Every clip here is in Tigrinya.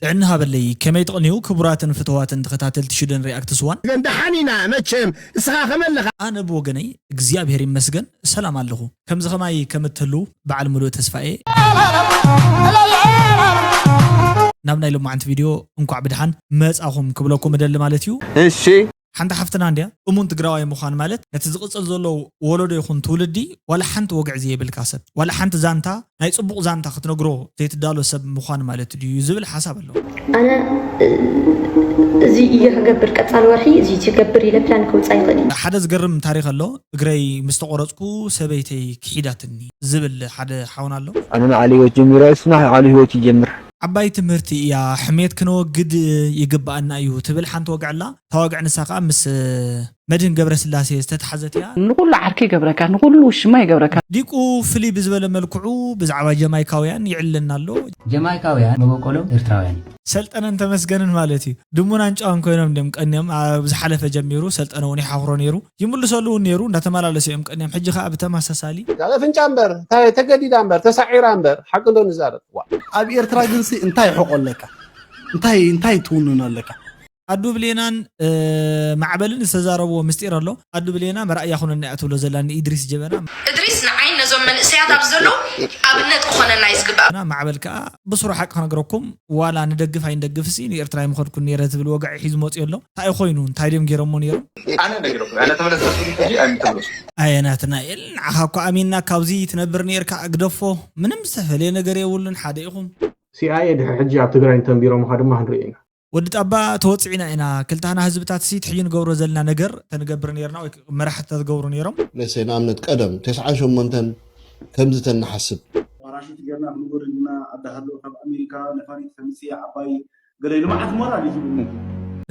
ጥዕና ሃበለይ፣ ከመይ ትቕንዩ ክቡራትን ፍትዋትን ተኸታተልቲ ሽደን ሪኣክትስ ዋን? ግን ደሓን ኢና መቸም፣ እስኻ ከመይ ኣለኻ? ኣነ ብወገነይ እግዚኣብሔር ይመስገን ሰላም ኣለኹ። ከምዚ ከማይ ከም እትህልዉ በዓል ምሉእ ተስፋ እየ። ናብ ናይ ሎማዓንቲ ቪድዮ እንኳዕ ብድሓን መጻኹም ክብለኩም እደሊ ማለት እዩ። እሺ። ሓንቲ ሓፍትና እንድያ እሙን ትግራዋይ ምዃን ማለት ነቲ ዝቕጽል ዘሎ ወለዶ ይኹን ትውልዲ ዋላ ሓንቲ ወግዒ ዘየብልካ ሰብ ዋላ ሓንቲ ዛንታ ናይ ጽቡቕ ዛንታ ክትነግሮ ዘይትዳሎ ሰብ ምዃን ማለት ድዩ ዝብል ሓሳብ ኣለዎ። ኣነ እዚ እየ ክገብር ቀጻሊ ወርሒ እዚ ክገብር ኢለ ፕላን ከውጻእ ይኽእል እዩ። ሓደ ዝገርም ታሪኽ ኣሎ። እግረይ ምስ ተቖረጽኩ ሰበይተይ ክሒዳትኒ ዝብል ሓደ ሓውና ኣሎ። ኣነ ንዓሊ ህይወት ጀሚረ እሱ ንዓሉ ህይወት ይጀምር። ዓባይ ትምህርቲ እያ። ሕሜት ክነወግድ ይግብኣና እዩ ትብል ሓንቲ ወግዒ ኣላ። እታ ወግዒ ንሳ ከኣ ምስ መድህን ገብረስላሴ ዝተትሓዘት እያ። ንኹሉ ዓርኪ ይገብረካ፣ ንኹሉ ውሽማ ይገብረካ። ዲቁ ፍልይ ብዝበለ መልክዑ ብዛዕባ ጀማይካውያን ይዕልለና ኣሎ። ጀማይካውያን መበቆሎም ኤርትራውያን እዮም። ሰልጠነን ተመስገንን ማለት እዩ። ድሙናን ጨዋን ኮይኖም ድዮም ቀንዮም። ኣብ ዝሓለፈ ጀሚሩ ሰልጠነ እውን ይሓኽሮ ነይሩ፣ ይምልሰሉ እውን ነይሩ፣ እንዳተመላለሱ እዮም ቀንዮም። ሕጂ ከኣ ብተመሳሳሊ። ኣፍንጫ እምበር እንታይ ተገዲዳ እምበር ተሳዒራ እምበር ሓቂ እንዶ ንዛረብ። ዋእ። ኣብ ኤርትራ ግንሲ እንታይ ሕቖ ኣለካ? እንታይ እንታይ ትውንኖ ኣለካ? ኣዱ ብሌናን ማዕበልን ዝተዛረብዎ ምስጢር ኣሎ። ኣዱ ብሌና መርኣያ ኩነና እያ ትብሎ ዘላ ንኢድሪስ ጀበና። እድሪስ ንዓይ ነዞም መንእሰያት ኣብዚ ዘለዉ ኣብነት ክኾነና እዩ ዝግባእ። ማዕበል ከኣ ብስሩ ሓቂ ክነግረኩም ዋላ ንደግፍ ኣይንደግፍሲ ንኤርትራ ኣይምኸድኩን ነይረ ዝብል ወግዒ ሒዙ መፅኡ ኣሎ። እንታይ ኮይኑ እንታይ ድዮም ገይሮሞ ነይሮም? ኣነ ነጊረኩም ኣነ ተመለሰ ሕጂ ኣይምተመለሱ። ኣየ ናትናኤል ንዓኻ እኮ ኣሚንና ካብዚ ትነብር ነይርካ ግደፎ። ምንም ዝተፈለየ ነገር የብሉን ሓደ ኢኹም። ሲኣይኤ ድሕሪ ሕጂ ኣብ ትግራይ ንተንቢሮምኻ ድማ ክንርኢ ኢና። ወዲ ጣባ ተወጽዒና ኢና ክልታና ህዝብታት ሲ ትሕዩ ንገብሮ ዘለና ነገር ተንገብር ነርና ወይ መራሕቲ ተትገብሩ ነሮም። Let's say ንኣብነት ቀደም ተስዓን ሸሞንተን ከምዚ ተንሓስብ። ፓራሹት ጌርና ክንጎርድ ኢና ኣዳሃሎ ካብ ኣሜሪካ ነፋሪት ተምጽእ ዓባይ ገለ ልምዓት ሞራል እዩ ዝብሉ።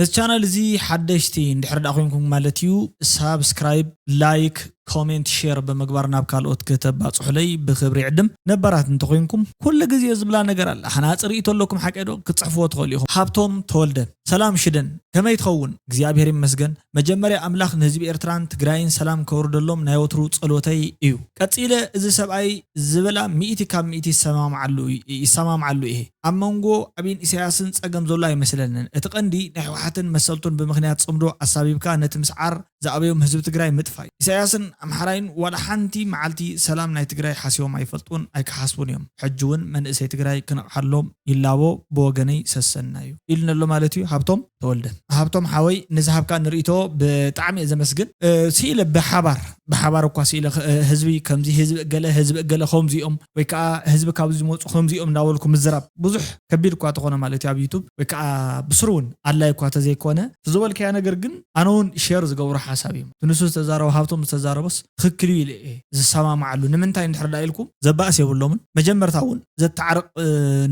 ነዚ ቻናል እዚ ሓደሽቲ እንድሕር ደኣ ኮይንኩም ማለት እዩ ሳብስክራይብ ላይክ ኮሜንት ሼር ብምግባር ናብ ካልኦት ክተባጽሑለይ ብኽብሪ ይዕድም። ነባራት እንተኾይንኩም ኩሉ ግዜ ዝብላ ነገር ኣላ። ሃናጺ ርእይቶ ኣለኩም ሓቀይ ዶ? ክትጽሕፍዎ ትኽእሉ ኢኹም። ሃብቶም ተወልደ። ሰላም ሽደን፣ ከመይ ትኸውን? እግዚኣብሔር ይመስገን። መጀመርያ ኣምላኽ ንህዝቢ ኤርትራን ትግራይን ሰላም ከውርደሎም ናይ ወትሩ ጸሎተይ እዩ። ቀጺለ እዚ ሰብኣይ ዝበላ ሚእቲ ካብ ሚእቲ ይሰማምዓሉ ይሰማምዓሉ እየ። ኣብ መንጎ ኣብይን ኢሳያስን ጸገም ዘሎ ኣይመስለንን። እቲ ቀንዲ ናይ ህወሓትን መሰልቱን ብምኽንያት ጽምዶ ኣሳቢብካ ነቲ ምስዓር ዝኣበዮም ህዝቢ ትግራይ ምጥፋይ። ኢሳያስን ኣምሓራይን ዋላ ሓንቲ መዓልቲ ሰላም ናይ ትግራይ ሓሲቦም ኣይፈልጡን ኣይክሓስቡን እዮም። ሕጂ እውን መንእሰይ ትግራይ ክነቕሓሎም ይላቦ ብወገነይ ሰሰና እዩ ኢሉኒ ኣሎ ማለት እዩ ሃብቶም ተወልደ። ሃብቶም ሓወይ ንዝሃብካኒ ርእይቶ ብጣዕሚ እየ ዘመስግን። ስኢለ ብሓባር ብሓባር እኳ ስኢለ ህዝቢ ከምዚ ህዝቢ እገለ ህዝቢ እገለ ከምዚ እዮም ወይ ከዓ ህዝቢ ካብዚ ዝመፁ ከምዚ እዮም እናበልኩ ምዝራብ ብዙሕ ከቢድ እኳ ተኾነ ማለት እዩ ኣብ ዩቱብ ወይ ከዓ ብስሩ እውን ኣድላይ እኳ ተዘይኮነ እቲ ዝበልካያ ነገር ግን ኣነ እውን ሼር ዝገብሮ ሓሳብ እዩ። እቲ ንሱ ዝተዛረቦ ሃብቶም ዝተዛረቦስ ትኽክል እዩ ኢለ እየ ዝሰማማዓሉ። ንምንታይ እንድሕር ደኣ ኢልኩም ዘባእስ የብሎምን። መጀመርታ እውን ዘተዓርቕ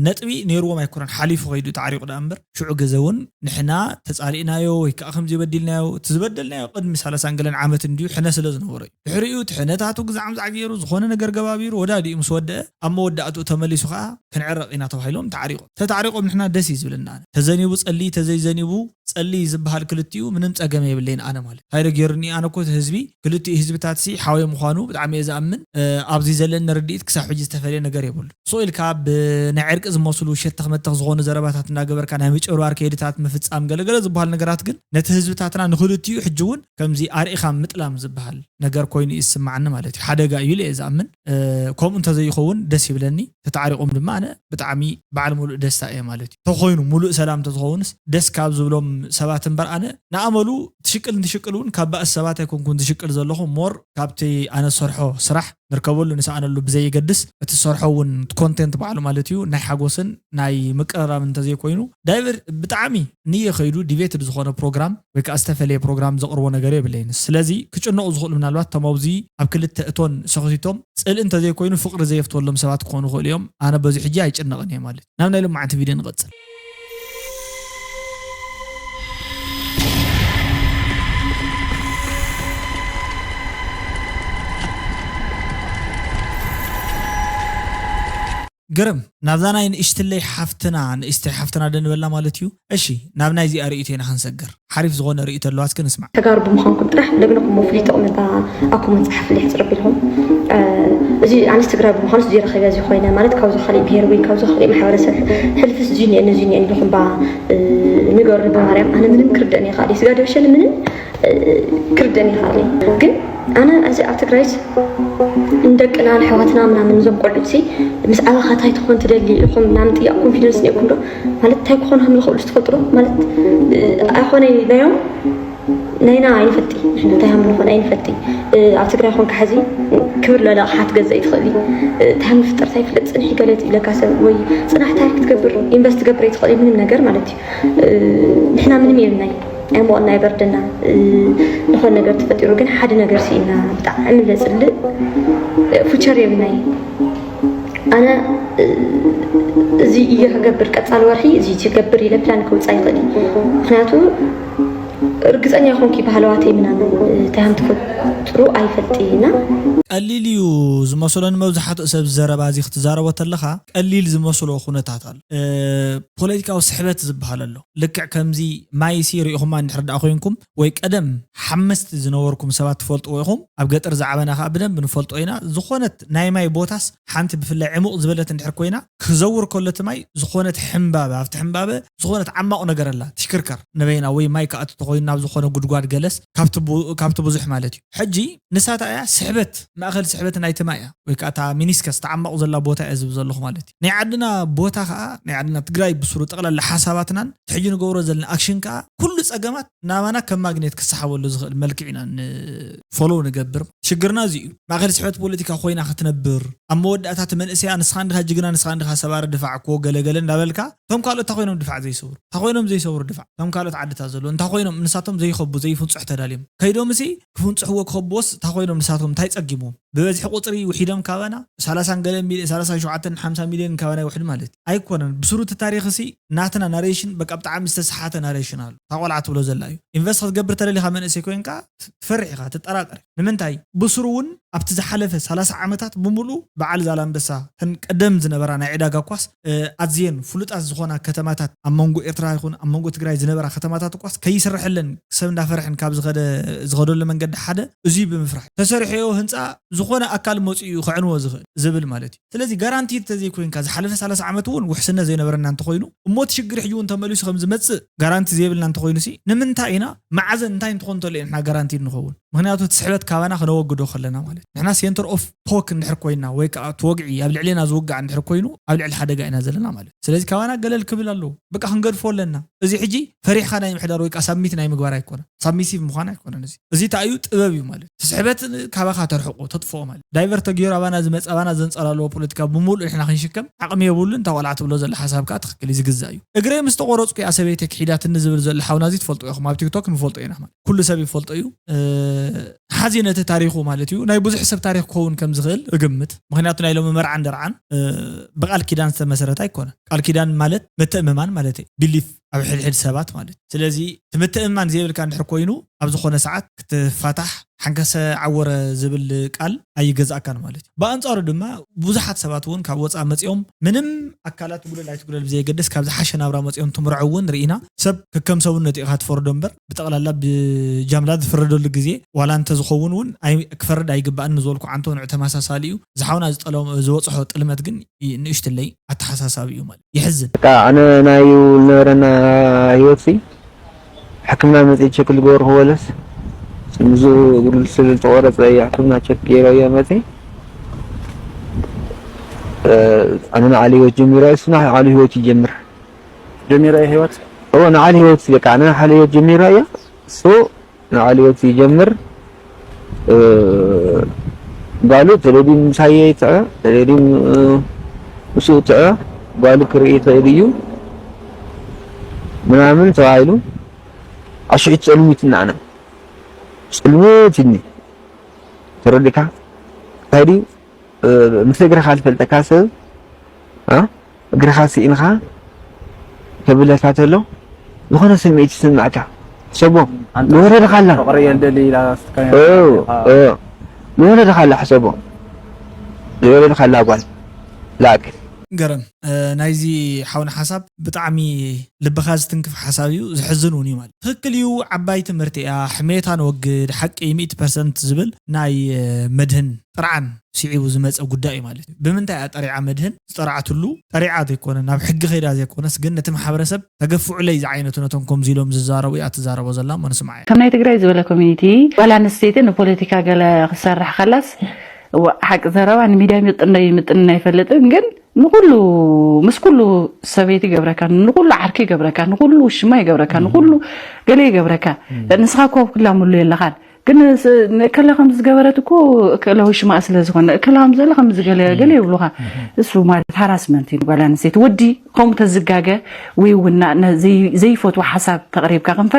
ነጥቢ ነይርዎም ኣይኮነን ሓሊፉ ከይዱ ተዓሪቑ ደኣ እምበር ሽዑ ግዘ እውን ንሕና ተፃሊእናዮ ወይ ከዓ ከምዚ በዲልናዮ እቲ ዝበደልናዮ ቅድሚ ሰላሳን ገለን ዓመት እንድዩ ሕነ ስለ ዝነበሮ እዩ። ድሕሪኡ እቲ ሕነታቱ ግዛዕምዛዕ ገይሩ ዝኾነ ነገር ገባቢሩ ወዳዲኡ ምስ ወደአ ኣብ መወዳእትኡ ተመሊሱ ከዓ ክንዕረቕ ኢና ተባሂሎም ተዓሪቖም። ተተዓሪቖም ንሕና ደስ እዩ ዝብለና። ኣነ ተዘኒቡ ጸሊ ተዘይዘኒቡ ጸሊ ዝበሃል ክልቲኡ ምንም ጸገም የብለይን ኣነ ማለት። እንታይ ዶ ገይሩኒ ኣነ እኮ እቲ ህዝቢ ክልቲኡ ህዝብታት ሲ ሓወይ ምዃኑ ብጣዕሚ እየ ዝኣምን። ኣብዚ ዘለኒ ርድኢት ክሳብ ሕጂ ዝተፈለየ ነገር የብሉ። ሱቕ ኢልካ ብናይ ዕርቂ ዝመስሉ ሸተኽ መተኽ ዝኾኑ ዘረባታት እናገበርካ ናይ ምጭብርባር ከይድታት ምፍጻም ገለገለ ዝበሃል ነገራት ግን ነቲ ህዝብታትና ንክልቲኡ ሕጂ እውን ከምዚ ኣርኢኻ ምጥላም ዝበሃል ነገር ኮይኑ እዩ ዝስማዓኒ ማለት እዩ። ሓደጋ እዩ ኢለ እየ ዝኣምን። ከምኡ እንተዘይኸውን ደስ ይብለኒ። ተተዓሪቖም ድማ ኣነ ብጣዕሚ በዓል ሙሉእ ደስታ እየ ማለት እዩ። ተኾይኑ ሙሉእ ሰላም እንተዝኸውንስ ደስ ካብ ዝብሎም ሰባት እምበር ኣነ ንኣመሉ ትሽቅል እንትሽቅል እውን ካብ ባእሲ ሰባት ኣይኮንኩን ዝሽቅል ዘለኹ ሞር ካብቲ ኣነ ዝሰርሖ ስራሕ ንርከበሉ ንሰኣነሉ ብዘየገድስ እቲ ዝሰርሖ እውን ኮንቴንት ባዕሉ ማለት እዩ ናይ ሓጎስን ናይ ምቅርራብ እንተዘይኮይኑ ዳይቨር ብጣዕሚ ንየ ከይዱ ዲቬትድ ዝኾነ ፕሮግራም ወይ ከዓ ዝተፈለየ ፕሮግራም ዘቕርቦ ነገር የብለይን። ስለዚ ክጭነቑ ዝኽእሉ ምናልባት እቶም ኣብዚ ኣብ ክልተ እቶን ሰኽቲቶም ፅልኢ እንተዘይኮይኑ ፍቕሪ ዘየፍትወሎም ሰባት ክኾኑ ይኽእሉ እዮም። ኣነ በዚ ሕጂ ኣይጭነቕን እየ ማለት እዩ። ናብ ናይ ሎማዓንቲ ቪድዮ ንቐፅል። ግርም ናብዛ ናይ ንእሽትለይ ሓፍትና ንእሽተይ ሓፍትና ደንበላ ማለት እዩ። እሺ ናብ ናይዚኣ ርእይቶ ኢና ክንሰግር። ሓሪፍ ዝኾነ ርእይቶ ኣለዋ እስኪ ንስማዕ። ተጋሩ ብምዃንኩም ጥራሕ ለግነኹሞ ፍሉይ ጥቕሚ እታ ኣኮ መፅሓፍ ፍልይ ሕፅር ኣቢልኩም እዚ ኣንስ ትግራይ ብምዃኑ እዚ ረኸቢያ እዚ ኮይነ ማለት ካብዚ ካልእ ብሄር ወይ ካብዚ ካልእ ማሕበረሰብ ሕልፍስ እዚ እኒአኒ እዚ እኒአኒ ኢልኩም ባ ንገሩኒ ብማርያም። ኣነ ምንም ክርደእኒ ይኽእል እዩ ስጋ ደብሸኒ ምንም ክርደእኒ ይኽእል እዩ። ግን ኣነ እዚ ኣብ ትግራይስ ንደቅና ንሕዋትና ምናምን እዞም ቆልዑት ሲ ምስ ዓባኻታይ ትኾን ትደሊ ኢኹም ምናምን ጥያቕ ኮንፊደንስ እኒአኩም ዶ? ማለት እንታይ ክኾኑ ከም ዝኽእሉ ትፈልጡ ዶ? ማለት ኣይኾነ ኢልናዮም ናይና ኣይንፈልጢ ንሕና እንታይ ከም ንኾን ኣይንፈልጢ። ኣብ ትግራይ ኮንካ ሕዚ ክብር ለለ ኣቕሓ ትገዝእ ኣይትኽእሊ። እንታይ ከም ዝፍጠር ኣይፍለጥ ጽንሒ ገለ ይብለካ ሰብ ወይ ጽናሕ ታሪክ ትገብር ኢንቨስት ትገብር ኣይትኽእሊ ምንም ነገር ማለት እዩ። ንሕና ምንም የብልናይ ኣይሞቕና ኣይበርደና። ዝኾነ ነገር ተፈጢሩ ግን ሓደ ነገር ስኢና ብጣዕሚ ለፅልእ ፉቸር የብልናይ። ኣነ እዚ እየ ክገብር ቀፃል ወርሒ እዚ ክገብር ኢለ ፕላን ክውፃእ ይኽእል እዩ። ምክንያቱ ርግፀኛ ይኾንኪ ባህለዋተይ ምናምን እንታይ ከም ትፈጥሩ ኣይፈልጥ እና ቀሊል እዩ ዝመስሎን መብዛሕትኡ ሰብ ዘረባ እዚ ክትዛረቦ ተለኻ ቀሊል ዝመስሎ ኩነታት ኣሎ። ፖለቲካዊ ስሕበት ዝበሃል ኣሎ። ልክዕ ከምዚ ማይሲ ርኢኹማ እንድሕር ደኣ ኮይንኩም ወይ ቀደም ሓመስቲ ዝነበርኩም ሰባት ትፈልጥዎ ኢኹም። ኣብ ገጠር ዝዓበና ከዓ ብደንብ ንፈልጦ ኢና። ዝኾነት ናይ ማይ ቦታስ ሓንቲ ብፍላይ ዕሙቕ ዝበለት እንድሕር ኮይና ክዘውር ከሎ እቲ ማይ ዝኾነት ሕምባበ ኣብቲ ሕምባበ ዝኾነት ዓማቕ ነገር ኣላ ትሽክርከር ንበይና ወይ ማይ ክኣቱ ተኮይኑ ናብ ዝኾነ ጉድጓድ ገለስ ካብቲ ብዙሕ ማለት እዩ። ሕጂ ንሳታ እያ ስሕበት ማእኸል ስሕበት ናይቲ ማይ እያ ወይ ከዓ እታ ሚኒስከስ ተዓማቑ ዘላ ቦታ እያ ዝብል ዘለኹ ማለት እዩ። ናይ ዓድና ቦታ ከዓ ናይ ዓድና ትግራይ ብስሩ ጠቕላላ ሓሳባትናን ሕጂ ንገብሮ ዘለና ኣክሽን ከዓ ኩሉ ፀገማት ናባና ከም ማግኔት ክሰሓበሉ ዝኽእል መልክዕ ኢና ንፎሎው ንገብር። ሽግርና እዚ እዩ። ማእኸል ስሕበት ፖለቲካ ኮይና ክትነብር ኣብ መወዳእታ እቲ መንእሰያ ንስኻ እንዲኻ ጅግና ንስኻ እንዲኻ ሰባሪ ድፋዕ እኮ ገለገለ እንዳበልካ እቶም ካልኦት እንታይ ኮይኖም ድፋዕ ዘይሰብሩ እንታይ ኮይኖም ዘይሰብሩ ድፋዕ እቶም ካልኦት ዓድታት ዘለዉ እንታይ ኮይኖም ንሳቶም ዘይኸቡ ዘይፍንፁሕ ተዳልዮም ከይዶም እሲ ክፍንፅሕዎ ክኸብዎስ እንታይ ኮይኖም ንሳቶም እንታይ ፀጊሞም ብበዝሒ ቁፅሪ ውሒዶም ካባና ሰላሳ ገለ ሚልዮን ሰላሳ ሸውዓተ ሓምሳ ሚልዮን ካባና ይውሕድ ማለት እዩ ኣይኮነን ብስሩ እቲ ታሪኽ እሲ ናትና ናሬሽን በቃ ብጣዕሚ ዝተሰሓተ ናሬሽን ኣሎ እታ ቆልዓ ትብሎ ዘላ እዩ ኢንቨስት ክትገብር ተደሊኻ መንእሰይ ኮይንካ ትፈርሕ ኢኻ ትጠራጠር ንምንታይ ብስሩ እውን ኣብቲ ዝሓለፈ ሰላሳ ዓመታት ብምሉኡ በዓል ዛላንበሳ ተን ቀደም ዝነበራ ናይ ዕዳጋ ኳስ ኣዝየን ፍሉጣት ዝኾና ከተማታት ኣብ መንጎ ኤርትራ ይኹን ኣብ መንጎ ትግራይ ዝነበራ ከተማታት ኳስ ከይስረሐለን ሰብ እንዳፈርሐን ካብ ዝኸደሉ መንገዲ ሓደ እዙይ ብምፍራሕ ተሰሪሐዮ ህንፃ ዝኾነ ኣካል መፂኡ ከዕንዎ ዝኽእል ዝብል ማለት እዩ ስለዚ ጋራንቲ ተዘይኮይንካ ዝሓለፈ ሰላሳ ዓመት እውን ውሕስነት ዘይነበረና እንተኮይኑ እሞ እቲ ሽግር ሕጂ እውን ተመሊሱ ከም ዝመፅእ ጋራንቲ ዘይብልና እንተኮይኑ ሲ ንምንታይ ኢና መዓዘን እንታይ እንትኾን እንተሎ ኢና ጋራንቲ ንኸውን ምክንያቱ እቲ ስሕበት ካባና ክነወግዶ ከለና ማለት ንሕና ሴንተር ኦፍ ቶክ እንድሕር ኮይና ወይ ከዓ እቲ ወግዒ ኣብ ልዕሌና ዝውጋዕ እንድሕር ኮይኑ ኣብ ልዕሊ ሓደጋ ኢና ዘለና ማለት ስለዚ ካባና ገለል ክብል ኣለዎ በቃ ክንገድፎ ኣለና እዚ ሕጂ ፈሪሕካ ናይ ምሕዳር ወይ ከዓ ሳብሚት ናይ ምግባር ኣይኮነ ሳብሚሲቭ ምዃን ኣይኮነን እዚ እዚ እንታይ እዩ ጥበብ እዩ ማለት እቲ ስሕበት ካባኻ ተርሕቆ ተጥፍኦ ማለት ዳይቨርት ተገይሩ ኣባና ዝመፀ ኣባና ዘንፀላለዎ ፖለቲካ ብምሉእ ንሕና ክንሽከም ዓቕሚ የብሉን እታ ቆልዓ ትብሎ ዘላ ሓሳብ ከዓ ትኽክል እዩ ዝግዛእ እዩ እግረይ ምስ ተቆረፅኩ እያ ሰበይተይ ክሒዳትኒ ዝብል ዘሎ ሓውና እዚ ትፈልጡ ኢኹም ኣብ ቲክቶክ ንፈልጦ ኢና ማለት ኩሉ ሰብ ይፈልጦ እዩ ሓዚ ነቲ ታሪኹ ማለት እዩ ናይ ብዙሕ ሰብ ታሪክ ክኸውን ከም ዝኽእል እግምት ምክንያቱ ናይ ሎሚ መርዓን ደርዓን ብቃል ኪዳን ዝተመሰረተ ኣይኮነን ቃል ኪዳን ማለት ምትእምማን ማለት እዩ ቢሊፍ ኣብ ሕድሕድ ሰባት ማለት እዩ ስለዚ እቲ ምትእምማን ዘይብልካ እንድሕር ኮይኑ ኣብ ዝኾነ ሰዓት ክትፋታሕ ሓንከሰ ዓወረ ዝብል ቃል ኣይገዝኣካን ማለት እዩ ብኣንፃሩ ድማ ብዙሓት ሰባት እውን ካብ ወፃ መፂኦም ምንም ኣካላት ትጉደል ኣይትጉደል ብዘየገድስ ካብ ዝሓሸ ናብራ መፂኦም ትምርዖ እውን ርኢና ሰብ ከከም ሰብነቱ ኢኻ ትፈርዶ እምበር ብጠቕላላ ብጃምላ ዝፍረደሉ ግዜ ዋላ እንተዝኸውን እውን ክፈርድ ኣይግባእን ንዝበልኩ ዓንቶ ንዑ ተመሳሳሊ እዩ ዝሓውና ዝበፅሖ ጥልመት ግን ንእሽትለይ ኣተሓሳሳቢ እዩ ማለት የሕዝን ኣነ ናዩ ዝነበረና ህይወት ሕክምና መፅእ ቸክ ዝገበርኩ በለስ ፅምዙ እግሩ ስለ ዝተቆረፀ ሕክምና ቸክ ገይረዮ መፅእ ኣነ ንዓሊ ህይወት ጀሚረ እሱ ንዓሉ ህይወት ይጀምር ጀሚረ ህይወት ንዓሊ ህይወት በቃ ኣነ ንዓሊ ህይወት ጀሚረ እያ እሱ ንዓሊ ህይወት ይጀምር ጓሉ ተለዲ ምሳየ ይትዐ ተለዲ ምስኡ ትዐ ጓሉ ክርኢ ይኽእል እዩ ምናምን ተባሂሉ ኣሽዑ ትፀልሙ ይትናዕና ፅልምት ይኒ ተረዲካ እንታይ ድዩ ምስ እግርኻ ዝፈልጠካ ሰብ እግርኻ ስኢንኻ ከብለካ ተሎ ዝኾነ ስምዒት ይስምዐካ ሕሰቦ ዝወረድኻ ኣላ ዝወረድኻ ኣላ ሕሰቦ ዝወረድኻ ኣላ ጓል ላክ ገረም ናይዚ ሓውና ሓሳብ ብጣዕሚ ልብኻ ዝትንክፍ ሓሳብ እዩ። ዝሕዝን እውን እዩ። ማለት ትክክል እዩ። ዓባይ ትምህርቲ እያ። ሕሜታ ንወግድ ሓቂ ሚእቲ ፐርሰንት ዝብል ናይ መድህን ጥርዓን ስዒቡ ዝመፀ ጉዳይ እዩ ማለት እዩ። ብምንታይ እያ ጠሪዓ መድህን ዝጠርዓትሉ? ጠሪዓ ዘይኮነ ናብ ሕጊ ከይዳ ዘይኮነስ ግን ነቲ ማሕበረሰብ ተገፍዑለይ ዝዓይነቱ ነቶም ከምዚ ኢሎም ዝዛረቡ እያ ትዛረቦ ዘላ። እሞ ንስምዓ። ከም ናይ ትግራይ ዝበለ ኮሚኒቲ ጓል ኣንስተይቲ ንፖለቲካ ገለ ክሰርሕ ከላስ፣ እዋ፣ ሓቂ ዘረባ ንሚድያ ምጥን ዶ ይምጥን ኣይፈልጥን፣ ግን ንኩሉ ምስ ኩሉ ሰበይቲ ይገብረካ፣ ንኩሉ ዓርኪ ይገብረካ፣ ንኩሉ ውሽማ ይገብረካ፣ ንኩሉ ገለ ይገብረካ። ንስኻ እኮ ኣብ ኩላ ሙሉ የለኻን። ግን ስ- ንእከለ ከም ዝገበረት እኮ እከለ ውሽማ ስለ ዝኾነ እከለ ከም ዘለ ከም ዝገለ ገለ ይብሉኻ። እሱ ማለት ሃራስመንት እዩ። ጓል ኣንስተይቲ ወዲ ከምኡ ተዝጋገ ወይ እውን ና- ነ- ዘይ- ዘይፈትዎ ሓሳብ ተቕሪብካ ክንፈ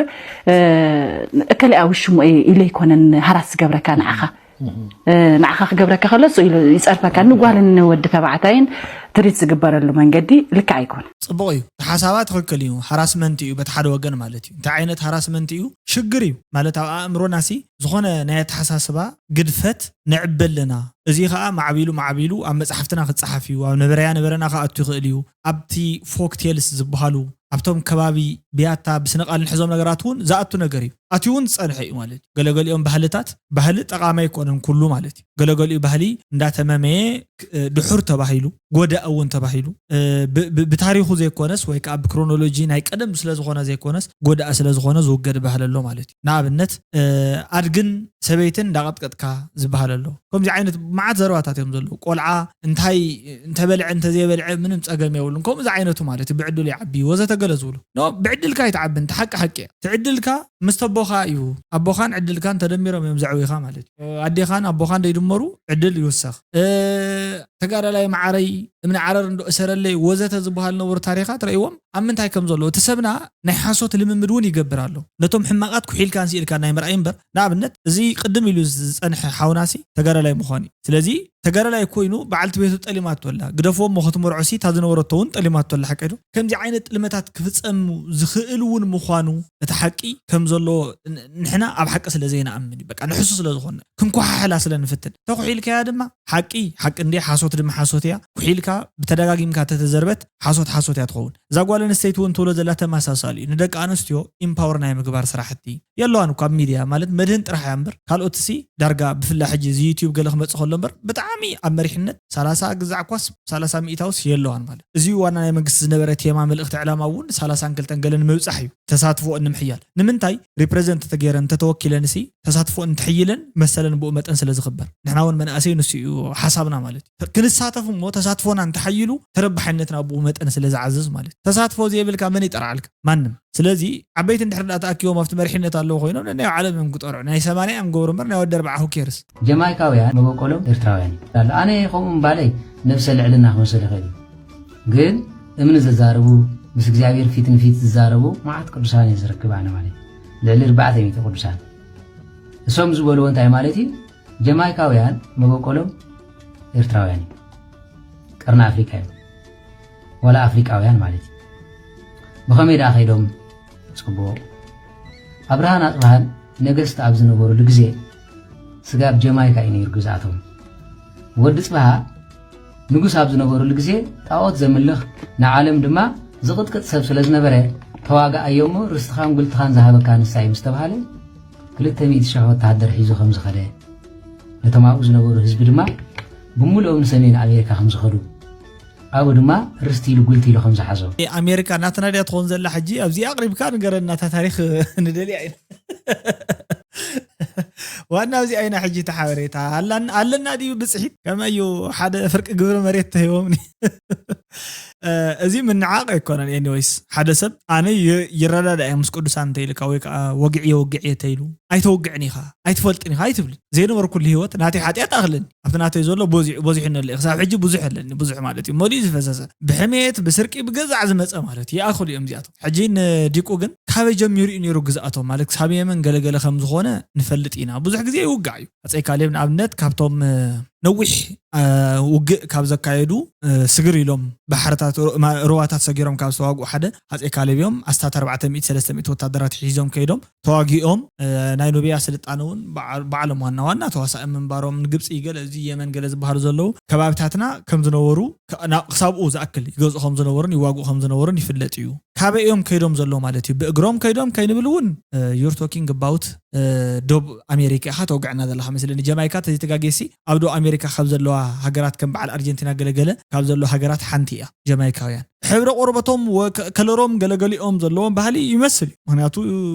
እከለ ውሽሙ ኢለ ኣይኮነን ሃራስ ዝገብረካ ንዓኻ። ንዓኻ ክገብረካ ከሎ እሱ ኢሉ ይፀርፈካ። ንጓልን ንወዲ ተባዕታይን ትሪት ዝግበረሉ መንገዲ ልክዕ ኣይኮነ። ፅቡቕ እዩ። እቲ ሓሳባ ትኽክል እዩ። ሃራስመንት እዩ በቲ ሓደ ወገን ማለት እዩ። እንታይ ዓይነት ሃራስመንት እዩ? ሽግር እዩ ማለት ኣብ ኣእምሮና ሲ ዝኾነ ናይ ኣተሓሳስባ ግድፈት ንዕበለና። እዚ ኸዓ ማዕቢሉ ማዕቢሉ ኣብ መፅሓፍትና ክፀሓፍ እዩ። ኣብ ነበረያ ነበረና ክኣቱ ይኽእል እዩ። ኣብቲ ፎክቴልስ ዝበሃሉ ኣብቶም ከባቢ ብያታ ብስነቃል ንሕዞም ነገራት እውን ዝኣቱ ነገር እዩ። ኣትዩ እውን ዝፀንሐ እዩ ማለት እዩ። ገለገሊኦም ባህልታት ባህሊ ጠቓሚ ኣይኮነን ኩሉ ማለት እዩ። ገለገሊኡ ባህሊ እንዳተመመየ ድሑር ተባሂሉ ጎዳእ እውን ተባሂሉ ብታሪኹ ዘይኮነስ ወይ ከዓ ብክሮኖሎጂ ናይ ቀደም ስለዝኾነ ዘይኮነስ ጎዳእ ስለዝኾነ ዝውገድ ባህል ኣሎ ማለት እዩ። ንኣብነት ኣድግን ሰበይትን እንዳቐጥቀጥካ ዝበሃል ኣሎ። ከምዚ ዓይነት መዓት ዘረባታት እዮም ዘለዉ። ቆልዓ እንታይ እንተበልዐ እንተዘይበልዐ ምንም ፀገም የብሉን። ከምኡ ዝዓይነቱ ማለት እዩ። ብዕድሉ ይዓቢ ወዘተ ገለ ዝብሉ ኖ ብዕድልካ ይትዓቢ እንተ ሓቂ ሓቂ እያ። ትዕድልካ ምስ ተቦኻ እዩ። ኣቦኻን ዕድልካን ተደሚሮም እዮም ዘዕብኻ ማለት እዩ። ኣዴኻን ኣቦኻን ደይድመሩ ዕድል ይውሰኽ። ተጋዳላይ መዓረይ እምኒ ዓረር እንዶ እሰረለይ ወዘተ ዝበሃል ነበሩ ታሪኻት ረእይዎም ኣብ ምንታይ ከም ዘለዎ እቲ ሰብና ናይ ሓሶት ልምምድ እውን ይገብር ኣሎ። ነቶም ሕማቓት ኩሒልካን ስኢልካን ናይ ምርኣይ እምበር ንኣብነት እዚ ቅድም ኢሉ ዝፀንሐ ሓውናሲ ተጋዳላይ ምዃኑ እዩ። ስለዚ ተጋዳላይ ኮይኑ በዓልቲ ቤቱ ጠሊማቶ ኣላ ግደፍዎ እሞ ክትምርዖ ሲ እታ ዝነበረቶ እውን ጠሊማቶ ኣላ ሓቀዶ ከምዚ ዓይነት ጥልመታት ክፍፀሙ ዝኽእል እውን ምዃኑ እቲ ሓቂ ከም ዘለዎ ንሕና ኣብ ሓቂ ስለ ዘይንኣምን እዩ። በቃ ንሕሱ ስለ ዝኾነ ክንኮሓሕላ ስለ ንፍትን ተኩሒልካያ ድማ ሓቂ ሓቂ እንዴ ሓሶት ድማ ሓሶት እያ። ኩሒልካ ብተደጋጊምካ ተተዘርበት ሓሶት ሓሶት እያ ትኸውን። እዛ ጓል ኣንስተይቲ እውን ትብሎ ዘላ ተመሳሳሊ እዩ። ንደቂ ኣንስትዮ ኢምፓወር ናይ ምግባር ስራሕቲ የለዋን እኳ ኣብ ሚድያ ማለት መድህን ጥራሕ እያ እምበር ካልኦት ሲ ዳርጋ ብፍላ ሕጂ እዚ ዩቲዩብ ገለ ክመፅእ ከሎ እምበር ብጣዕሚ ኣብ መሪሕነት ሰላሳ ግዛዕ ኳስ ሰላሳ ሚእታውስ የለዋን ማለት እዚ ዋና ናይ መንግስቲ ዝነበረ ቴማ መልእክቲ ዕላማ እውን ሰላሳን ክልተን ገለ ንምብፃሕ እዩ። ተሳትፎ ንምሕያል ንምንታይ ሪፕሬዘንት ተገይረን እንተተወኪለን ሲ ተሳትፎ እንተሕይለን መሰለን ብኡ መጠን ስለ ዝኽበር ንሕና እውን መናእሰይ ንሱ እዩ ሓሳብና ማለት እዩ። ክንሳተፍ እሞ ተሳትፎና እንተሓይሉ ተረባሓይነትና ብኡ መጠን ስለ ዝዓዝዝ ማለት እዩ። ተሳትፎ ዘይብልካ መን ይጠርዓልካ? ማንም። ስለዚ ዓበይቲ እንድሕር ዳ ተኣኪቦም ኣብቲ መሪሕነት ኣለዉ ኮይኖም ነናይ ዓለም እዮም ክጠርዑ ናይ ሰማንያ እዮም ገብሩ እምበር ናይ ወዲ ኣርባዓ ሁኬርስ። ጀማይካውያን መበቆሎም ኤርትራውያን እዩ ኣነ ከምኡ ምባለይ ነብሰ ልዕልና ክመስል ይኽእል እዩ ግን እምኒ ዘዛርቡ ምስ እግዚኣብሔር ፊት ንፊት ዝዛረቡ መዓት ቅዱሳን እየ ዝረክብ ኣነ ማለት ልዕሊ ኣርባዕተ ሚእቲ ቅዱሳን እሶም ዝበልዎ እንታይ ማለት እዩ ጀማይካውያን መበቆሎም ኤርትራውያን እዩ ቀርኒ ኣፍሪቃ እዮም ዋላ ኣፍሪቃውያን ማለት እዩ ብኸመይ ደኣ ከይዶም ጽቡቕ ኣብርሃን ኣጽብሃን ነገስት ኣብ ዝነበሩሉ ግዜ ስጋብ ጀማይካ እዩ ነይሩ ግዝኣቶም ወዲ ጽብሃ ንጉስ ኣብ ዝነበሩሉ ግዜ ጣዖት ዘምልኽ ንዓለም ድማ ዝቕጥቅጥ ሰብ ስለ ዝነበረ ተዋግኣዮ እሞ ርስትኻን ጉልትኻን ዝሃበካ ንሳ እዩ ምስ ተባሃለ ክልተ ሚእቲ ሽሕ ወተሃደር ሒዙ ከም ዝኸደ ነቶም ኣብኡ ዝነበሩ ህዝቢ ድማ ብምሉኦም ንሰሜን ኣሜሪካ ከም ዝኸዱ ኣብኡ ድማ ርስቲ ኢሉ ጉልቲ ኢሉ ከም ዝሓዞ ኣሜሪካ ናትና ድያ ትኾን ዘላ ሕጂ ኣብዚኣ ኣቕሪብካ ንገረና እታ ታሪኽ ንደልያ ኢና ዋና ኣብዚኣ ኢና ሕጂ እቲ ሓበሬታ ኣለና ድዩ ብፅሒት ከመይ እዩ ሓደ ፍርቂ ግብሪ መሬት ተሂቦምኒ እዚ ምንዓቕ ኣይኮነን anyways ሓደ ሰብ ኣነ ይረዳዳ እየ ምስ ቅዱሳን እንተኢልካ ወይ ከዓ ወግዕ የወግዕ እየ ተኢሉ ኣይተወግዕን ኢኻ ኣይትፈልጥን ኢኻ ኣይትብልን ዘይነበርኩሉ ህይወት ናተይ ሓጢኣት ኣኽለኒ ኣብቲ ናተይ ዘሎ በዚሑ ኣለኒ ክሳብ ሕጂ ብዙሕ ኣለኒ ብዙሕ ማለት እዩ መሊኡ ዝፈሰሰ ብሕሜት ብስርቂ ብገዛዕ ዝመፀ ማለት ይኣኽሉ እዮም እዚኣቶም ሕጂ ንዲቁ ግን ካበይ ጀሚሩ እዩ ነይሩ ግዝኣቶም ማለት ክሳብ የመን ገለገለ ከም ዝኾነ ንፈልጥ ኢና ብዙሕ ግዜ ይውጋዕ እዩ ኣፀይ ካሌብ ንኣብነት ካብቶም ነዊሕ እ፣ ውግእ ካብ ዘካየዱ እ፣ ስግር ኢሎም ባሕርታት ሩ- ማ- ሩባታት ሰጊሮም ካብ ዝተዋግኡ ሓደ ሃፀይ ካሌብ እዮም። ኣስታት ኣርባዕተ ሚእቲ ሰለስተ ሚእቲ ወታደራት ሒዞም ከይዶም ተዋጊኦም እ፣ ናይ ኑብያ ስልጣነ እውን በዓ- ባዕሎም ዋና ዋና ተዋሳኢ ምንባሮም ንግብፂ ገለ እዚ የመን ገለ ዝበሃሉ ዘለዉ ከባብታትና ከም ዝነበሩ ከ- ና- ክሳብኡ ዝኣክል ይገዝኡ ከም ዝነበሩን ይዋግኡ ከም ዝነበሩን ይፍለጥ እዩ። ካበይ እዮም ከይዶም ዘለዉ ማለት እዩ? ብእግሮም ከይዶም ከይንብል እውን you're talking about ዶብ ኣሜሪካ ኢኻ ተወግዐና ዘለኻ መስለኒ። ጀማይካ ተዘይተጋጌሲ ኣብ ዶብ ኣሜሪካ ካብ ዘለዋ ሃገራት ከም በዓል ኣርጀንቲና ገለገለ ካብ ዘለዋ ሃገራት ሓንቲ እያ። ጀማይካውያን ሕብረ ቆርበቶም ወ- ከ- ከለሮም ገለገሊኦም ዘለዎም ባህሊ ይመስል እዩ። ምክንያቱ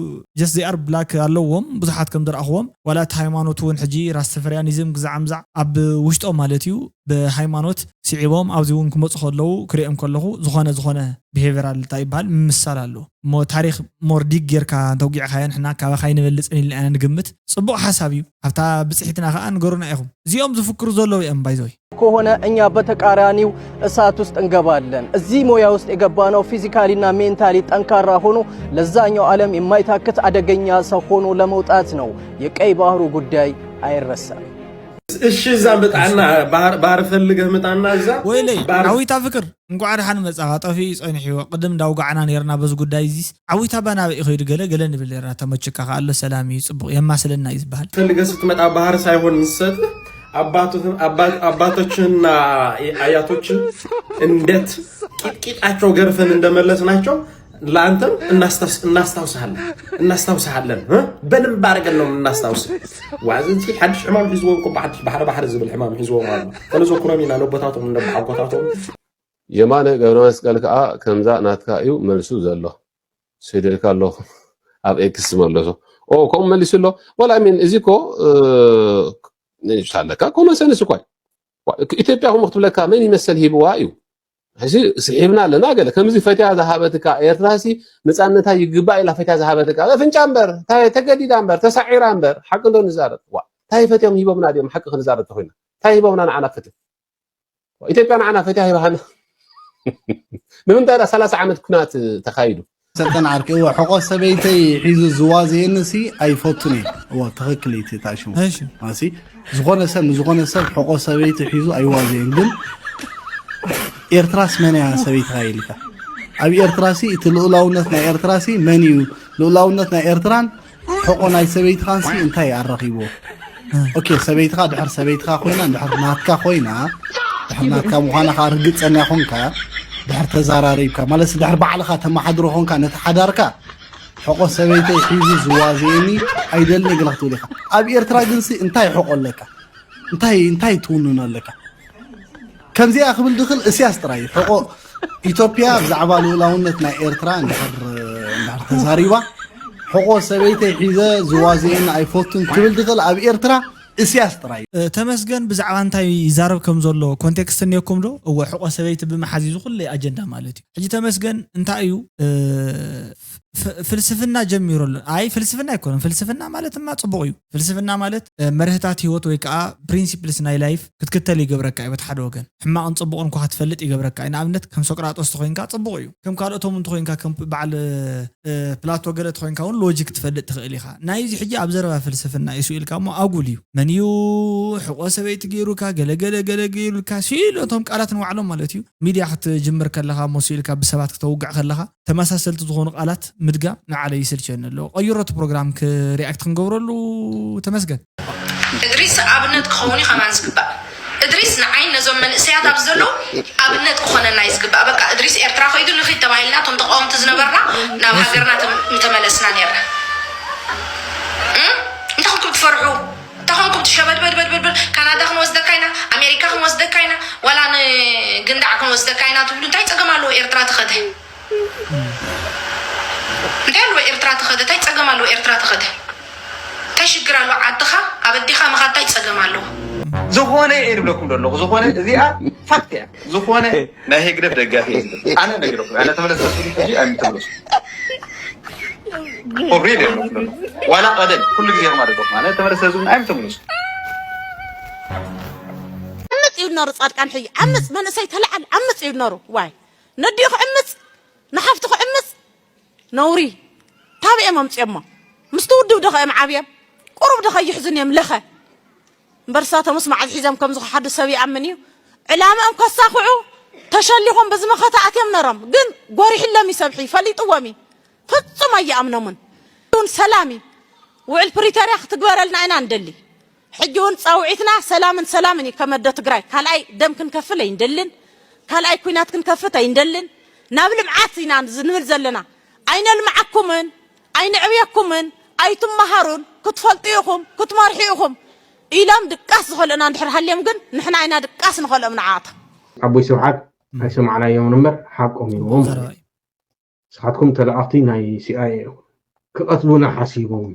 just they are black ኣለዎም ብዙሓት ከም ዝረኣኽዎም ዋላ እቲ ሃይማኖት እውን ሕጂ ራስተፈርያኒዝም ግዛዕ ምዛዕ ኣብ ውሽጦም ማለት እዩ ብሃይማኖት ስዒቦም ኣብዚ እውን ክመፁ ከለዉ ክሪኦም ከለኹ ዝኾነ ዝኾነ ብሄቨራል እንታይ ይበሃል ምምሳል ኣለዎ እሞ ታሪክ ሞር ዲግ ጌርካ እንተውጊዕካዮ ንሕና ካባኻ ይንበልፅን ኢልና ኢና ንግምት። ፅቡቕ ሓሳብ እዩ። ኣብታ ብፅሒትና ከዓ ንገሩና ኢኹም። እዚኦም ዝፍክሩ ዘለዉ እዮም ባይዘወይ። ከሆነ እኛ በተቃራኒው እሳት ውስጥ እንገባለን። እዚህ ሙያ ውስጥ የገባነው ፊዚካሊና ሜንታሊ ጠንካራ ሆኖ ለዛኛው ዓለም የማይታክት አደገኛ ሰው ሆኖ ለመውጣት ነው። የቀይ ባህሩ ጉዳይ አይረሳም። እሺ እዛ ምጣና ባህር ባህር ፈልገህ ምጣና እዛ ወይለይ ባህር ዓዊታ ፍቅር እንኳዕ ደሓን መጻኻ። ጠፊኡ ጸኒሕዎ ቅድም እንዳውጋዕና ነርና በዚ ጉዳይ እዚስ ዓዊታ ባናበ ይኸይዱ ገለ ገለ ንብል ነርና። ተመችካ ከኣሎ ሰላም እዩ ጽቡቕ የማስለና እዩ ዝበሃል። ፈልገህ ስትመጣ ባህር ሳይሆን ዝሰጥ አባቶችንና አያቶችን እንዴት ቂጥቂጣቸው ገርፈን እንደመለስናቸው ለአንተም እናስታውስሃለን እናስታውስሃለን በደንብ አድርገን ነው የምናስታውስ። ዋዝንቲ ሓድሽ ሕማም ሒዝዎም እኮ ሓድሽ ባሕሪ ባሕሪ ዝብል ሕማም ሒዝዎም ኣሎ። ተነዘኩሮም ኢና ነቦታቶም ነቦሓጎታቶም። የማነ ገብረመስቀል ከዓ ከምዛ ናትካ እዩ መልሱ ዘሎ። ሰደልካ ኣለኹ ኣብ ኤክስ መለሶ። ኦ ከምኡ መሊሱ ኣሎ። ወላ ሚን እዚ እኮ ሳለካ ኮመን ሰንስ እኳ ኢትዮጵያ ከምኡ ክትብለካ መን ይመሰል ሂብዋ እዩ። ሕዚ ስሒብና ኣለና ገለ ከምዚ ፈትያ ዝሃበትካ ኤርትራሲ ነፃነታ ይግባእ ኢላ ፈትያ ዝሃበትካ ኣፍንጫ እምበር እንታይ ተገዲዳ እምበር ተሳዒራ እምበር ሓቂ እንዶ ንዛረብ ዋ እንታይ ፈትዮም ሂቦምና ድዮም ሓቂ ክንዛረብ ተኮይና እንታይ ሂቦምና ንዓና ፍትህ ኢትዮጵያ ንዓና ፈትያ ሂባሃና ንምንታይ ዳ ሰላሳ ዓመት ኩናት ተካይዱ ሰልጠን ዓርኪ እወ ሕቆ ሰበይተይ ሒዙ ዝዋዘየኒ ሲ ኣይፈቱን እየ እወ ትኽክል እዩ እቲ ታሽሙ እሺ ኣሲ ዝኾነ ሰብ ንዝኾነ ሰብ ሕቆ ሰበይቲ ሒዙ ኣይዋዘየን ግን ኤርትራስ መን እያ ሰበይትኻ ኢልካ ኣብ ኤርትራ ሲ እቲ ልኡላውነት ናይ ኤርትራ ሲ መን እዩ ልኡላውነት ናይ ኤርትራን ሕቆ ናይ ሰበይትኻን ሲ እንታይ ኣራኺብዎ ኦኬ ሰበይትኻ ድሕር ሰበይትኻ ኮይና ድሕር ናትካ ኮይና ድሕር ናትካ ምዃና ከዓ ርግፀኛ ኮንካ ድሕር ተዛራሪብካ ማለት ድሕር ባዕልኻ ተመሓድሮ ኮንካ ነቲ ሓዳርካ ሕቆ ሰበይተይ ሒዙ ዝዋዘየኒ ኣይደልን ገለ ክትብል ኢኻ ኣብ ኤርትራ ግንሲ እንታይ ሕቆ ኣለካ እንታይ እንታይ ትውንን ኣለካ ከምዚኣ ክብል ድኽል እስያስ ጥራይ እዩ ሕቆ ኢትዮጵያ ብዛዕባ ልኡላውነት ናይ ኤርትራ እንድሕር እንድሕር ተዛሪባ ሕቆ ሰበይተይ ሒዘ ዝዋዘየኒ ኣይፈቱን ክብል ድኽል ኣብ ኤርትራ እስያስ ጥራይ እዩ። ተመስገን ብዛዕባ እንታይ ይዛረብ ከም ዘሎ ኮንቴክስት እኒኦኩም ዶ? እወ ሕቆ ሰበይቲ ብምሓዝ እዩ ዝኹለይ ኣጀንዳ ማለት እዩ። ሕጂ ተመስገን እንታይ እዩ እ፣ ፍ- ፍልስፍና ጀሚሩ ኣሎ። ኣይ ፍልስፍና ኣይኮነን። ፍልስፍና ማለት ድማ ጽቡቕ እዩ። ፍልስፍና ማለት እ፣ መርህታት ህይወት ወይ ከዓ ፕሪንሲፕልስ ናይ ላይፍ ክትክተል ይገብረካ እዩ። በቲ ሓደ ወገን ሕማቕን ጽቡቕን እኳ ክትፈልጥ ይገብረካ እዩ። ንኣብነት ከም ሶቅራጦስ ተኾይንካ ጽቡቕ እዩ። ከም ካልኦቶም እንተኾይንካ ከም በዓል እ፣ ፕላቶ ገለ ተኾይንካ እውን ሎጂክ ትፈልጥ ትኽእል ኢኻ። ናይዚ ሕጂ ኣብ ዘረባ ፍልስፍና እዩ ስኢልካ እሞ ኣጉል እዩ። መን እዩ ሕቆ ሰበይቲ ገይሩካ ገለ ገለ ገለ ገይሩልካ ስኢሉ እቶም ቃላት ንባዕሎም ማለት እዩ። ሚድያ ክትጅምር ከለኻ እሞ ስኢልካ ብሰባት ክተውግዕ ከለኻ ተመሳሰልቲ ዝኾኑ ቃላት ምድጋም ንዓለይ ይስልቸኒ ኣለዎ። ቀይሮ እቲ ፕሮግራም ክሪኣክት ክንገብረሉ ተመስገን። እድሪስ ኣብነት ክኸውን እዩ ከማን ዝግባእ። እድሪስ ንዓይ ነዞም መንእሰያት ኣብዚ ዘለዉ ኣብነት ክኾነና እዩ ዝግባእ። በቃ እድሪስ ኤርትራ ከይዱ ንኺድ ተባሂልና እቶም ተቃወምቲ ዝነበርና ናብ ሃገርና ተም- ምተመለስና ነርና። እም? እንታይ ኮንኩም ትፈርሑ? እንታይ ኮንኩም ትሸበድበድበድበድ? ካናዳ ክንወስደካ ኢና፣ ኣሜሪካ ክንወስደካ ኢና፣ ዋላ ንግንዳዕ ክንወስደካ ኢና ትብሉ እንታይ ጸገም ኣለዎ? ኤርትራ ተኸደ እንታይ ኣለዎ ኤርትራ ተኸደ እንታይ ፀገም ኣለዎ ኤርትራ ተኸደ እንታይ ሽግር ኣለዎ ዓድኻ ኣብ ኣዴኻ ምኻድ እንታይ ፀገም ኣለዎ ዝኾነ እየ ዝብለኩም ዘለኹ ዝኾነ እዚኣ ፋክት እያ ዝኾነ ናይ ህግደፍ ደጋፊ እየ ዝብል ኣነ ነጊረኩም ኣነ ተመለስ ተስሉ ሕጂ ኣይምትምለሱ ኦሬድ እየ ዝብለኩም ዘለኹ ዋላ ቀደም ኩሉ ግዜ ከማደለኹም ኣነ ተመለስ ተስሉ ኣይምትምለሱ ዓምፅ እዩ ነሩ ፃድቃን ሕጂ ዓምፅ መንእሰይ ተለዓል ዓምፅ እዩ ነሩ ዋይ ነዲኡ ክዕምፅ ንሓፍቱ ክዕምፅ ነውሪ ታበይ እዮም ኣምፅኦሞ ምስቲ ውድብ ዶ ከእም ዓብዮም ቁሩብ ዶ ከይሕዝን እዮም ለኸ እምበር እሳቶምስ መዓዝ ሒዞም ከምዚ ክሓዱ ሰብ ይኣምን እዩ? ዕላምኦም ከሳኽዑ ተሸሊኾም በዚ መኸተ ኣትዮም ነሮም። ግን ጎሪሕሎም እዩ ሰብሒ፣ ፈሊጥዎም እዩ። ፍጹም ኣይኣምኖምን። እውን ሰላም እዩ። ውዕል ፕሪቶርያ ክትግበረልና ኢና ንደሊ። ሕጂ እውን ጻውዒትና ሰላምን ሰላምን እዩ። ከም ኣደ ትግራይ ካልኣይ ደም ክንከፍል ኣይንደልን። ካልኣይ ኩናት ክንከፍት ኣይንደልን። ናብ ልምዓት ኢና ንብል ዘለና። ኣይነልምዓኩምን ኣይንዕብየኩምን ኣይትመሃሩን ክትፈልጡ ኢኹም ክትመርሑ ኢኹም ኢሎም ድቃስ ዝኸልኡና እንድሕር ሃልዮም ግን ንሕና ኢና ድቃስ ንኸልኦም ንዓት ኣቦይ ስብሓት ኣይሰማዕናዮም እምበር ሓቆም እዮም። ንስኻትኩም ተለኣኽቲ ናይ ሲኣይኤ ኢኹም። ክቐትሉና ሓሲቦም።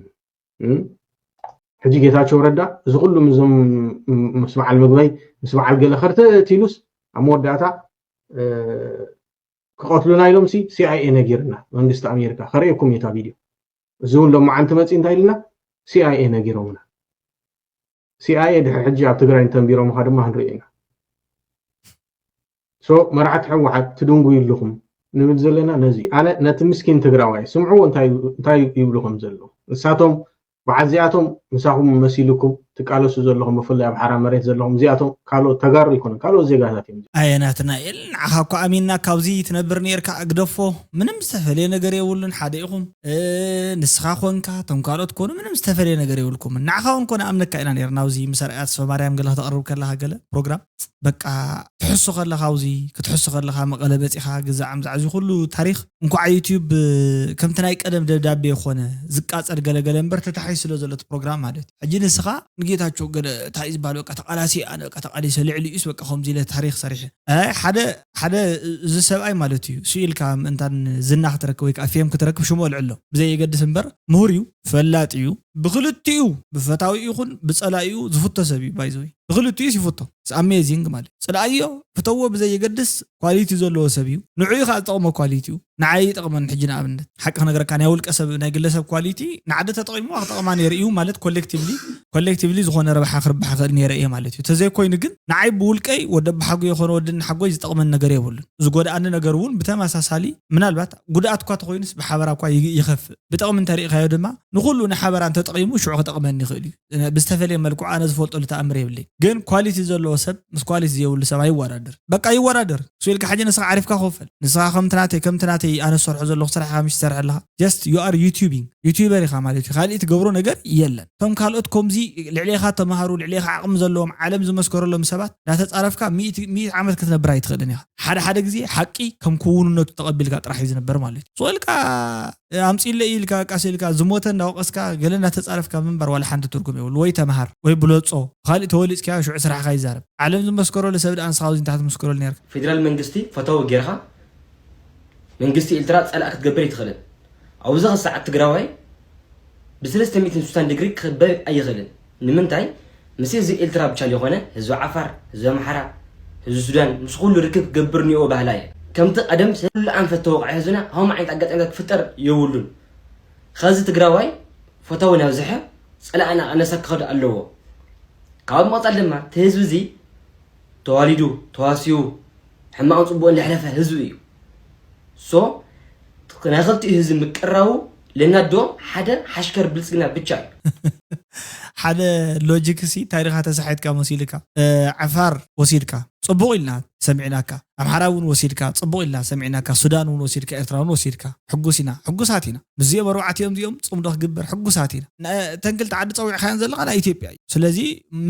ሕጂ ጌታቸው ረዳ እዚ ኩሉ ምዞም ምስ በዓል ምግበይ ምስ በዓል ገለ ከርተት ኢሉስ ኣብ መወዳእታ ክቐትሉና ኢሎም ሲ ሲኣይኤ ነጊርና መንግስቲ ኣሜሪካ ከርእየኩም እየ እታ ቪድዮ። እዚ እውን ሎማዓንቲ መፂ እንታይ ኢልና ሲኣይኤ ነጊሮምና። ሲኣይኤ ድሕሪ ሕጂ ኣብ ትግራይ እንተንቢሮምኻ ድማ ክንርኢ ኢና። ሶ መራሕቲ ህወሓት ትድንጉዩ ኣለኹም ንብል ዘለና ነዚ ኣነ ነቲ ምስኪን ትግራዋይ ስምዕዎ እንታይ ይብሉ ከም ዘለዉ ንሳቶም በዓል እዚኣቶም ምሳኹም መሲልኩም ትቃለሱ ዘለኹም ብፍላይ ኣብ ሓራ መሬት ዘለኹም እዚኣቶም ካልኦት ተጋሩ ኣይኮኑን ካልኦት ዜጋታት እዮም። ኣየ ናትናኤል ንዓኻ እኮ ኣሚንና ካብዚ ትነብር ነርካ ግደፎ ምንም ዝተፈለየ ነገር የብሉን ሓደ ኢኹም ንስኻ ኮንካ እቶም ካልኦት ኮኑ ምንም ዝተፈለየ ነገር የብልኩምን ንዓኻ እውን ኮነ ኣምነካ ኢና ነርና ኣብዚ ምስ ኣርኣያ ተስፋ ማርያም ገለ ከተቕርብ ከለኻ ገለ ፕሮግራም በቃ ትሕሱ ከለኻ ኣብዚ ክትሕሱ ከለኻ መቐለ በፂኻ ግዛዕ ምዛዕ እዚ ኩሉ ታሪኽ እንኳዕ ዩትዩብ ከምቲ ናይ ቀደም ደብዳቤ ኮነ ዝቃፀል ገለገለ እምበር ተታሒሱ ስለ ዘሎ እቲ ፕሮግራም ማለት እዩ። ሕጂ ንስኻ ንጌታቸው ገለ እንታይ እዩ ዝበሃል በቃ ተቃላሲ ኣነ በቃ ተቃሊሰ ልዕሊ እዩስ በቃ ከምዚ ኢለ ታሪኽ ሰሪሐ ኣይ ሓደ ሓደ እዚ ሰብኣይ ማለት እዩ ስኢልካ ምእንታን ዝና ክትረክብ ወይ ከዓ ፌም ክትረክብ ሽሙ ኣልዕሎ ብዘየገድስ እምበር ምሁር እዩ ፈላጥ እዩ ብክልቲኡ ብፈታዊ ይኹን ብፀላኢኡ ዝፍቶ ሰብ እዩ ባይዘወይ ብክልቲኡስ ይፍቶ ኣሜዚንግ ማለት ፅልኣዮ ፍተዎ ብዘየገድስ ኳሊቲ ዘለዎ ሰብ እዩ ንዑ እዩ ከዓ ዝጠቕሞ ኳሊቲ እዩ ንዓይ ይጠቕመን ሕጂ ንኣብነት ሓቂ ክነግረካ ናይ ውልቀ ሰብ ናይ ግለሰብ ኳሊቲ ንዓዲ ተጠቒምዋ ክጠቕማ ነይሩ እዩ ማለት ኮሌክቲቭሊ ኮሌክቲቭሊ ዝኾነ ረብሓ ክርብሓ ክእል ነይረ እየ ማለት እዩ ተዘይኮይኑ ግን ንዓይ ብውልቀይ ወዲ ኣባሓጎ የኾነ ወዲ እናሓጎይ ዝጠቕመን ነገር የብሉን ዝጎድኣኒ ነገር እውን ብተመሳሳሊ ምናልባት ጉድኣት እኳ ተኾይኑስ ብሓበራ እኳ ይኸፍእ ብጠቕሚ እንተሪእኻዮ ድማ ንኹሉ ንሓበራ እንተጠቒሙ ሽዑ ክጠቕመኒ ይኽእል እዩ ብዝተፈለየ መልክዑ ኣነ ዝፈልጠሉ ተኣምር የብለይ ግን ኳሊቲ ዘለዎ ሰብ ምስ ኳሊቲ ዘይብሉ ሰብ ኣይወዳደር በቃ ይወዳደር እሱ ኢልካ ሕጂ ንስኻ ዓሪፍካ ክፈል ንስኻ ከምቲ ናተይ ከምቲ ናተይ ኣነ ዝሰርሖ ዘለኹ ስራሕ ምሽ ትሰርሕ ኣለኻ just you are youtubing ዩቲዩበር ኢኻ ማለት እዩ ካልእ ትገብሮ ነገር የለን እቶም ካልኦት ከምዚ ልዕሌኻ ተምሃሩ ልዕሌኻ ዓቕሚ ዘለዎም ዓለም ዝመስከረሎም ሰባት እንዳተፃረፍካ ሚእቲ ዓመት ክትነብር ኣይትኽእልን ኢኻ ሓደ ሓደ ግዜ ሓቂ ከም ክውንነቱ ተቐቢልካ ጥራሕ እዩ ዝነበር ማለት እዩ ስቕ ኢልካ ኣምፂለይ ኢልካ ቃስ ኢልካ ዝሞተ እንዳወቀስካ ገለ እንዳተፃረፍካ ምንባር ዋላ ሓንቲ ትርጉም የብሉ ወይ ተምሃር ወይ ብለፆ ብካሊእ ተወሊፅካ ሽዑ ስራሕካ ይዛረብ ዓለም ዝመስከረሉ ሰብ ደኣ ንስኻ ኣብዚ እንታይ ክትምስክረሉ ነርካ ፌደራል መንግስቲ ፈታዊ ጌርኻ መንግስቲ ኤርትራ ፀላእ ክትገብር ኣይትኽእልን ኣብዚ ክሳዓት ትግራዋይ ብ360 ዲግሪ ክኽበብ ኣይኽእልን ንምንታይ ምስ ህዝቢ ኤርትራ ብቻ ዘይኾነ ህዝቢ ዓፋር ህዝቢ ኣምሓራ ህዝቢ ሱዳን ምስ ኩሉ ርክብ ክገብር እኒኦ ባህላ እየ ከምቲ ቀደም ስለ ኩሉ ኣንፈት ተወቕዐ ህዝብና ከምኡ ዓይነት ኣጋጣሚታት ክፍጠር የብሉን ኸዚ ትግራዋይ ፈታዊ እናብዝሐ ፀላእ እናቐነሰ ክኸድ ኣለዎ ካብ ምቕፃል ድማ እቲ ህዝቢ እዚ ተዋሊዱ ተዋሲቡ ሕማቕን ፅቡቕን ዘሕለፈ ህዝቢ እዩ so ናይ ክልቲኡ ህዝቢ ምቅራቡ ለናዶ ሓደ ሓሽከር ብልፅግና ብቻ እዩ ሓደ ሎጂክ ሲ እንታይ ድኻ ተሳሒትካ መሲልካ ዓፋር ወሲድካ ፅቡቕ ኢልና ሰሚዕናካ ኣምሓራ እውን ወሲድካ ፅቡቕ ኢልና ሰሚዕናካ ሱዳን እውን ወሲድካ ኤርትራ እውን ወሲድካ ሕጉስ ኢና ሕጉሳት ኢና ምስዚኦም ኣርባዕቲኦም እዚኦም ፅምዶ ክግበር ሕጉሳት ኢና ተንክልቲ ዓዲ ፀዊዕካያን ዘለኻ ናይ ኢትዮጵያ እዩ ስለዚ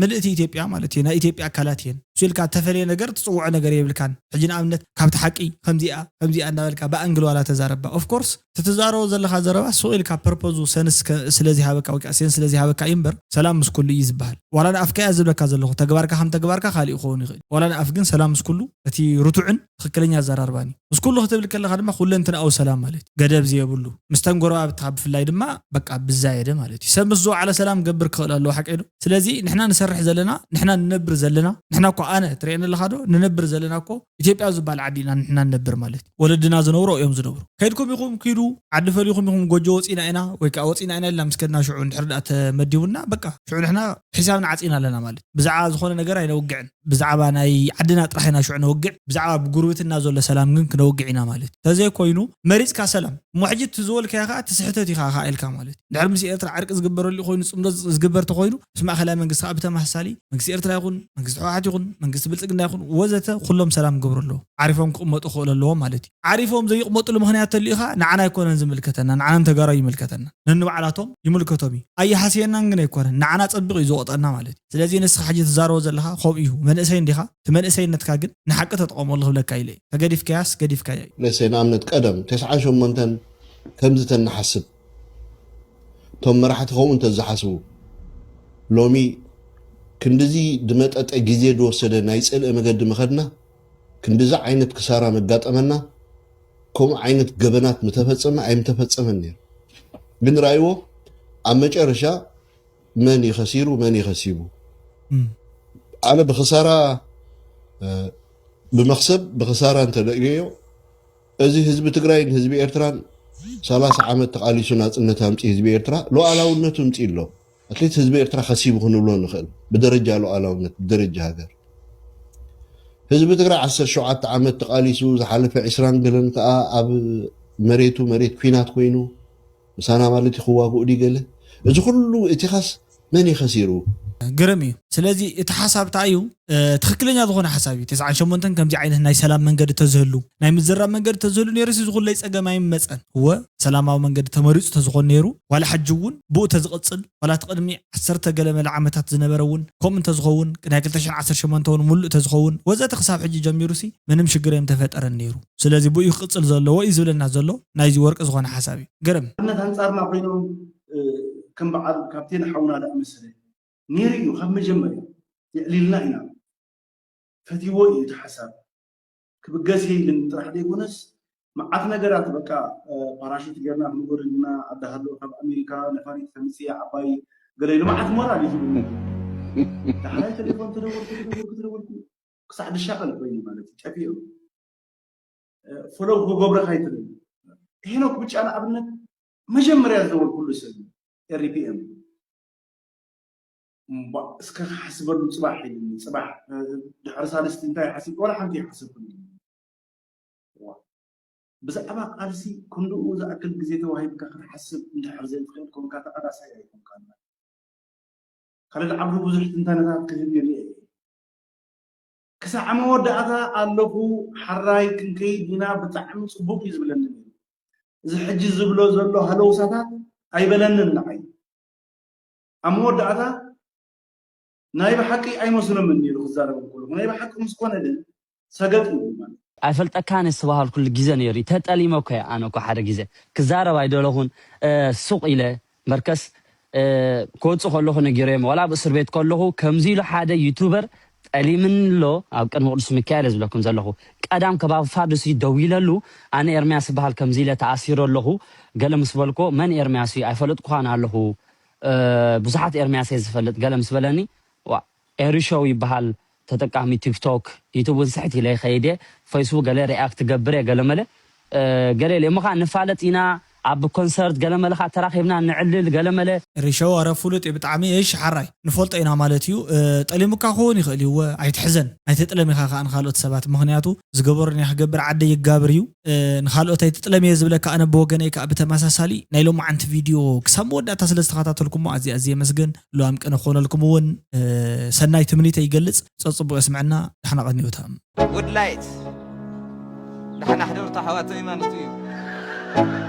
ምልእቲ ኢትዮጵያ ማለት እዩ ናይ ኢትዮጵያ ኣካላት እየን እሱ ኢልካ ተፈለየ ነገር ትፅውዖ ነገር የብልካን ሕጂ ንኣብነት ካብቲ ሓቂ ከምዚኣ ከምዚኣ እንዳበልካ ብኣንግል ዋላ ተዛረባ ኦፍኮርስ ትትዛረቦ ዘለኻ ዘረባ ሱቕ ኢልካ ፐርፖዙ ሰንስ ስለዚ ሃበካ ወይ ከዓ ሴንስ ስለዚ ሃበካ እዩ እምበር ሰላም ምስ ኩሉ እዩ ዝበሃል ዋላ ንኣፍካ እያ ዝብለካ ዘለኹ ተግባርካ ከም ተግባርካ ካሊእ ክኸውን ይኽእል ዋላ ንኣፍ ግን ሰላም ምስ ኩሉ እቲ ርቱዕን ትኽክለኛ ኣዘራርባን እዩ ምስ ኩሉ ክትብል ከለኻ ድማ ኩለንትንኣዊ ሰላም ማለት እዩ ገደብ ዘየብሉ ምስተን ጎረባብትኻ ብፍላይ ድማ በቃ ብዛየደ ማለት እዩ ሰብ ምስ ዝወዓለ ሰላም ገብር ክኽእል ኣለዎ ሓቀይ ዶ ስለዚ ንሕና ንሰርሕ ዘለና ንሕና ንነብር ዘለና ንሕና እኮ ኣነ ትርእየኒ ኣለኻ ዶ ንነብር ዘለና እኮ ኢትዮጵያ ዝበሃል ዓዲ ኢና ንሕና ንነብር ማለት እዩ ወለድና ዝነብሮ እዮም ዝነብሩ ከይድኩም ኢኹም ኪዱ ዓዲ ፈሊኹም ኢኹም ጎጆ ወፂና ኢና ወይ ከዓ ወፂና ኢና ኢልና ምስ ከድና ሽዑ እንድሕር ደኣ ተመዲቡና በቃ ሽዑ ንሕና ሒሳብና ዓፂና ኣለና ማለት ብዛዕባ ዝኾነ ነገር ኣይነውግዕን ብዛዕባ ናይ ዓድና ጥራሕ ኢና ነውግዕ፣ ብዛዕባ ብጉርብትና ዘሎ ሰላም ግን ክነውግዕ ኢና ማለት እዩ። ተዘይኮይኑ መሪፅካ ሰላም እሞ ሕጂ እቲ ዝበልካዮ ከዓ እቲ ስሕተት እዩ ከዓ ኢልካ ማለት እዩ። ድሕሪ ምስ ኤርትራ ዕርቂ ዝግበረሉ ኮይኑ፣ ፅምዶ ዝግበር ተኮይኑ፣ ምስ ማእኸላይ መንግስቲ ከዓ ብተመሳሳሊ መንግስቲ ኤርትራ ይኹን መንግስቲ ህወሓት ይኹን መንግስቲ ብልፅግና ይኹን ወዘተ ኩሎም ሰላም ክገብሩ ኣለዎ። ዓሪፎም ክቕመጡ ክኽእሉ ኣለዎም ማለት እዩ። ዓሪፎም ዘይቕመጡሉ ምክንያት ተልዩ ከዓ ንዓና ኣይኮነን ዝምልከተና፣ ንዓናን ተጋራዊ ይምልከተና፣ ነንባዕላቶም ይምልከቶም እዩ። ኣይሃስየናን ግን ኣይኮነን፣ ንዓና ፀቢቑ እዩ ዝወቕጠና ማለት እዩ። ስለዚ ንስኻ ሕጂ ትዛረቦ ዘለኻ ከምኡ እዩ፣ መንእሰይ እንዲኻ፣ እቲ መንእሰይነትካ ግን ንሓቂ ተጠቐመሉ ክብለካ ኢለ እየ። ተገዲፍካያስ ገዲፍካያ እዩ። ለሰ ንኣብነት ቀደም ተስዓን ሸሞንተን ከምዚ ተንሓስብ፣ እቶም መራሕቲ ከምኡ እንተዝሓስቡ፣ ሎሚ ክንድዚ ዝመጠጠ ግዜ ዝወሰደ ናይ ጽልኢ መገዲ ምኸድና፣ ክንድዚ ዓይነት ክሳራ መጋጠመና፣ ከምኡ ዓይነት ገበናት ምተፈጸመ ኣይምተፈጸመን ነይሩ። ግን ራእይዎ ኣብ መጨረሻ መን ይኸሲሩ መን ይኸሲቡ? ኣነ ብኽሳራ ብመኽሰብ ብኽሳራ እንተደእዮ፣ እዚ ህዝቢ ትግራይን ህዝቢ ኤርትራን ሰላሳ ዓመት ተቓሊሱ ናጽነት ኣምጺ ህዝቢ ኤርትራ ሉዓላውነቱ ምጺ ኣሎ። ኣትሌት ህዝቢ ኤርትራ ከሲቡ ክንብሎ ንኽእል፣ ብደረጃ ሉዓላውነት፣ ብደረጃ ሃገር። ህዝቢ ትግራይ ዓሰርተ ሸውዓተ ዓመት ተቓሊሱ፣ ዝሓለፈ ዕስራን ገለን ከኣ ኣብ መሬቱ መሬት ኲናት ኮይኑ፣ ምሳና ማለት እዩ ክዋግኡ ድዩ ገለ? እዚ ኩሉ እቲኻስ መን እዩ ከሲሩ? ግርም እዩ። ስለዚ እቲ ሓሳብ እንታይ እዩ? ትኽክለኛ ዝኾነ ሓሳብ እዩ። ተስዓን ሸሞንተን ከምዚ ዓይነት ናይ ሰላም መንገዲ ተዝህሉ፣ ናይ ምዝራብ መንገዲ ተዝህሉ ነይሩ፣ እዚ ኩለይ ጸገም ኣይመጸን። እወ፣ ሰላማዊ መንገዲ ተመሪጹ ተዝኾን ነይሩ፣ ዋላ ሕጂ እውን ብኡ ተዝቕጽል፣ ዋላ እቲ ቅድሚ ዓሰርተ ገለ መለ ዓመታት ዝነበረ እውን ከምኡ እንተዝኸውን፣ ናይ ክልተ ሽሕን ዓሰርተ ሸሞንተ እውን ሙሉእ ተዝኸውን፣ ወዘተ ክሳብ ሕጂ ጀሚሩሲ ምንም ሽግር እዮም ተፈጠረን ነይሩ። ስለዚ ብኡ ክቕጽል ዘለዎ እዩ ዝብለና ዘሎ ናይዚ ወርቂ ዝኾነ ሓሳብ እዩ። ግርም። ኣብነት ኣንጻርና ኮይኖም፣ እ፣ ከም በዓል ካፕቴን ሓውና ደኣ መሰለ ነይሩ እዩ። ካብ መጀመርያ የዕሊልና ኢና። ፈትይዎ እዩ እቲ ሓሳብ። ክብገስ የይልን ጥራሕ ዘይኮነስ፣ መዓት ነገራት በቃ፣ እ፣ ፓራሹት ጌርና ክንወርድ ኢና፣ ኣዳሃሎ ካብ ኣሜሪካ ነፋሪት ተምጽእ ዓባይ ገለ ኢሉ መዓት ሞራል እዩ ዝብሉ። ዳሕራይ ቴሌፎን ተደወልኩ፣ ተደወልኩ፣ ተደወልኩ። ክሳዕ ድሻቐል ኮይኑ ማለት እዩ፣ ጠፊኡ። እ፣ ፎሎው ክገብረካ ኣይትኽእል። ሄኖክ ብጫ ንኣብነት መጀመርያ ዝደወልኩሉ ሰብ እዩ፣ ኤር ፒ ኤም። እምቧ፣ እስከ ክሓስበሉ ጽባሕ ኢሉኒ። ጽባሕ፣ እ፣ ድሕሪ ሳልስቲ እንታይ ሓሲብካ? ዋላ ሓንቲ ኣይሓሰብኩን። ዋ፣ ብዛዕባ ቃልሲ ክንድኡ ዝኣክል ግዜ ተዋሂብካ ክትሓስብ እንድሕር ዘይትኽእል ኮንካ፣ ተቓላሳይ ኣይኮንካን። ካልድ ዓብዱ ብዙሕ ትንታነታት ክህብ ይርኤ እየ። ክሳዕ መወዳእታ ኣለኹ፣ ሓራይ ክንከይድ ኢና፣ ብጣዕሚ ጽቡቕ እዩ ዝብለኒ ነይሩ። እዚ ሕጂ ዝብሎ ዘሎ ሃለውሳታት ኣይበለንን ንዓይ። ኣብ መወዳእታ ናይ ብሓቂ ኣይመስሎምን ነይሩ ክዛረብ ከለኹ። ናይ ብሓቂ ምስ ኮነ ግን ሰገጥ ይብል ማለት እዩ። ኣይፈልጠካን እየ ዝተባሃልኩሉ ግዜ ነይሩ እዩ። ተጠሊመ እኮ እየ ኣነ እኮ ሓደ ግዜ። ክዛረብ ኣይደለኹን፣ እ፣ ሱቕ ኢለ። በርከስ፣ እ፣ ክወጽእ ከለኹ ነጊረዮም። ዋላ ኣብ እስር ቤት ከለኹ ከምዚ ኢሉ ሓደ ዩቱበር ጠሊምኒ ኣሎ፣ ኣብ ቅድሚ ቅዱስ ሚካኤል እየ ዝብለኩም ዘለኹ። ቀዳም ከባቢ ፋዱስ እዩ ደዊለሉ፣ ኣነ ኤርምያስ እበሃል ከምዚ ኢለ ተኣሲረ ኣለኹ። ገለ ምስ በልኮ፣ መን ኤርምያስ እዩ? ኣይፈለጥኩኻን ኣለኹ። እ፣ ብዙሓት ኤርምያስ እየ ዝፈልጥ። ገለ ምስ በለኒ፣ ዋ፣ ኤሪ ሾው ይበሃል፣ ተጠቃሚ ቲክቶክ፣ ዩቱብ እውን ስሕት ኢለ ይኸይድ እየ። ፌስቡክ ገለ ሪኣክት ገብር እየ፣ ገለ መለ፣ እ፣ ገለ ኢለ እሞ ኸዓ ንፋለጥ ኢና፣ ኣብ ኮንሰርት ገለ መለ ኸዓ ተራኺብና ንዕልል፣ ገለ መለ። ኤሪ ሾው፣ ኣረ ፍሉጥ እዩ ብጣዕሚ። እሺ ሓራይ፣ ንፈልጦ ኢና ማለት እዩ። እ፣ ጠሊሙካ ክኸውን ይኽእል እዩ፣ እወ፣ ኣይትሕዘን። ኣይትጥለም ኢኻ ኸዓ ንኻልኦት ሰባት፣ ምኽንያቱ ዝገበሮ ናይ ክገብር ዓደይ ይጋብር እዩ። እ፣ ንኻልኦት ኣይትጥለም እየ ዝብለካ፣ ኣነ ብወገነይ ከኣ ብተመሳሳሊ ናይ ሎማዓንቲ ቪድዮ ክሳብ መወዳእታ ስለ ዝተኸታተልኩሞ ኣዝየ ኣዝየ የመስግን። ሉኣም ቅነ ክኾነልኩም እውን፣ እ፣ ሰናይ ትምኒተይ ይገልጽ። ጸጽቡቕ የስምዐና። ደሕና ቀንዩ። ጉድ ላይት። ደሕና ሕደሩ ኣሕዋተይ ማለት እዩ።